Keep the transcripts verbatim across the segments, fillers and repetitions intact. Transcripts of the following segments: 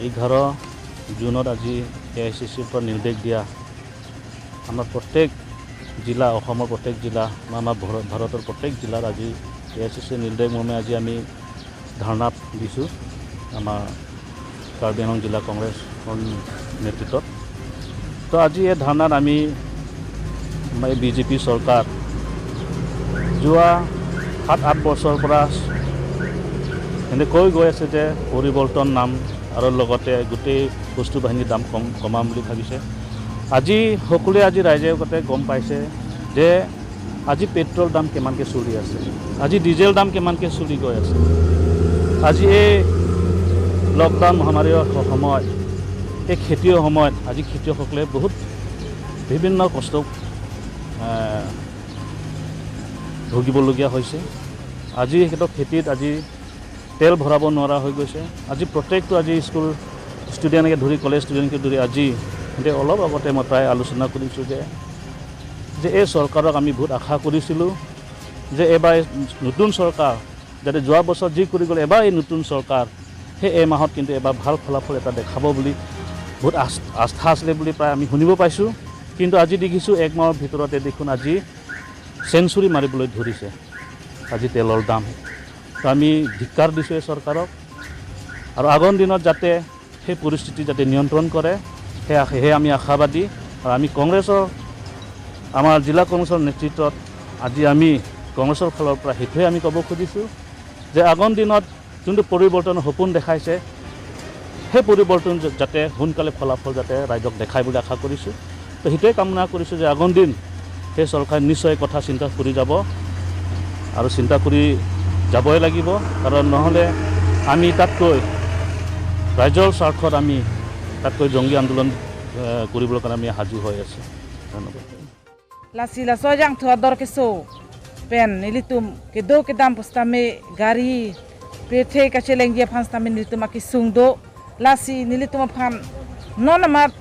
এঘাৰ জুনত আজি এ আই চি চিৰ পৰা নিৰ্দেশ দিয়া আমাৰ প্ৰত্যেক জিলা, অসমৰ প্ৰত্যেক জিলা, আমাৰ ভাৰ-, ভাৰতৰ প্ৰত্যেক জিলাত আজি এ আই চি চিৰ নিৰ্দেশ মৰ্মে আজি আমি ধৰ্ণাত দিছোঁ আমাৰ কাৰ্বি আংলং জিলা কংগ্ৰেছৰ নেতৃত্বত। তো আজি এই ধৰ্ণাত আমি আমাৰ এই বি জে পি চৰকাৰ যোৱা সাত আঠ বছৰৰ পৰা এনেকৈ গৈ আছে যে পৰিৱৰ্তন নাম আৰু লগতে গোটেই বস্তু বাহিনীৰ দাম কম, কমাম বুলি ভাবিছে। আজি সকলোৱে, আজি ৰাইজে গোটেই গম পাইছে যে আজি পেট্ৰল দাম কিমানকে চলি আছে, আজি ডিজেল দাম কিমানকে চলি গৈ আছে। আজি এই লকডাউন মহামাৰীৰ স-, সময়ত, এই খেতিৰ সময়ত আজি খেতিয়কসকলে বহুত বিভিন্ন কষ্ট, এ, ভুগিবলগীয়া হৈছে। আজি সিহঁতৰ খেতিত আজি তেল ভৰাব নোৱাৰা হৈ গৈছে। আজি প্ৰত্যেকটো আজি স্কুল ষ্টুডেণ্টকে ধৰি, কলেজ ষ্টুডেণ্টকে ধৰি আজি এতিয়া অলপ আগতে মই প্ৰায় আলোচনা কৰিছোঁ যে, যে এই চৰকাৰক আমি বহুত আশা কৰিছিলোঁ যে এইবাৰ নতুন চৰকাৰ যাতে যোৱা বছৰ যি কৰি গ'ল, এবাৰ এই নতুন চৰকাৰ সেই এই মাহত কিন্তু এবাৰ ভাল ফলাফল এটা দেখাব বুলি বহুত আস-, আস্থা আছিলে বুলি প্ৰায় আমি শুনিব পাইছোঁ। কিন্তু আজি দেখিছোঁ এক মাহৰ ভিতৰতে দেখোন আজি চেঞ্চুৰী মাৰিবলৈ ধৰিছে আজি তেলৰ দাম। তো আমি ধিক্কাৰ দিছোঁ এই চৰকাৰক। আৰু আগৰ দিনত যাতে সেই পৰিস্থিতি যাতে নিয়ন্ত্ৰণ কৰে, সেই আশ-, সেয়ে আমি আশাবাদী। আৰু আমি কংগ্ৰেছৰ, আমাৰ জিলা কংগ্ৰেছৰ নেতৃত্বত আজি আমি কংগ্ৰেছৰ ফালৰ পৰা সেইটোৱে আমি ক'ব খুজিছোঁ যে আগৰ দিনত যোনটো পৰিৱৰ্তনৰ সপোন দেখাইছে, সেই পৰিৱৰ্তন যা-, যাতে সোনকালে ফলাফল যাতে ৰাইজক দেখায় বুলি আশা কৰিছোঁ। তো সেইটোৱে কামনা কৰিছোঁ যে আগৰ দিন সেই চৰকাৰে নিশ্চয় কথা চিন্তা কৰি যাব আৰু চিন্তা কৰি যাবই লাগিব, কাৰণ নহ'লে আমি তাতকৈ ৰাইজৰ স্বাৰ্থত আমি তাতকৈ জংগী আন্দোলন, এ, কৰিবলৈ কাৰণে আমি সাজু হৈ আছোঁ। ধন্যবাদ। Lasi laso ajangthu ador keso pen nelitum kedo kedam pusitame gari pethe kachelengji aphan sitame nelitum akesung do. Lasi nelitum aphan non amat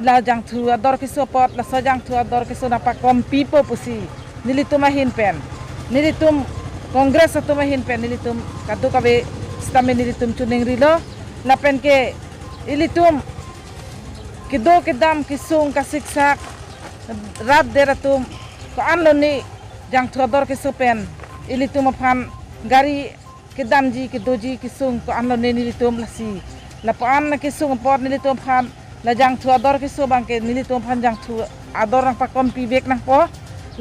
la ajangthu ador keso apot, laso ajangthu ador keso nangpakompipo pusi nelitum ahin pen, nelitum Congress atum ahin pen nelitum kadokave sitame nelitum choningrilo. Lapen ke ilitum kedo kedam kesung kasiksak rat der atum ko-an lone jangthu ador keso pen ilitum aphan gari kedamji kedoji kesung ko-an lone nelitum, lasi lapu-an kesung apot nelitum aphan la jangthu ador keso abangke nelitum aphan jangthu ador nangpakompi vek nangpo.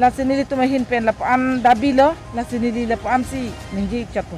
Lasi nelitum ahin pen lapu-an dabi lo, lasi neli lapu-ansi ningje ik chot po.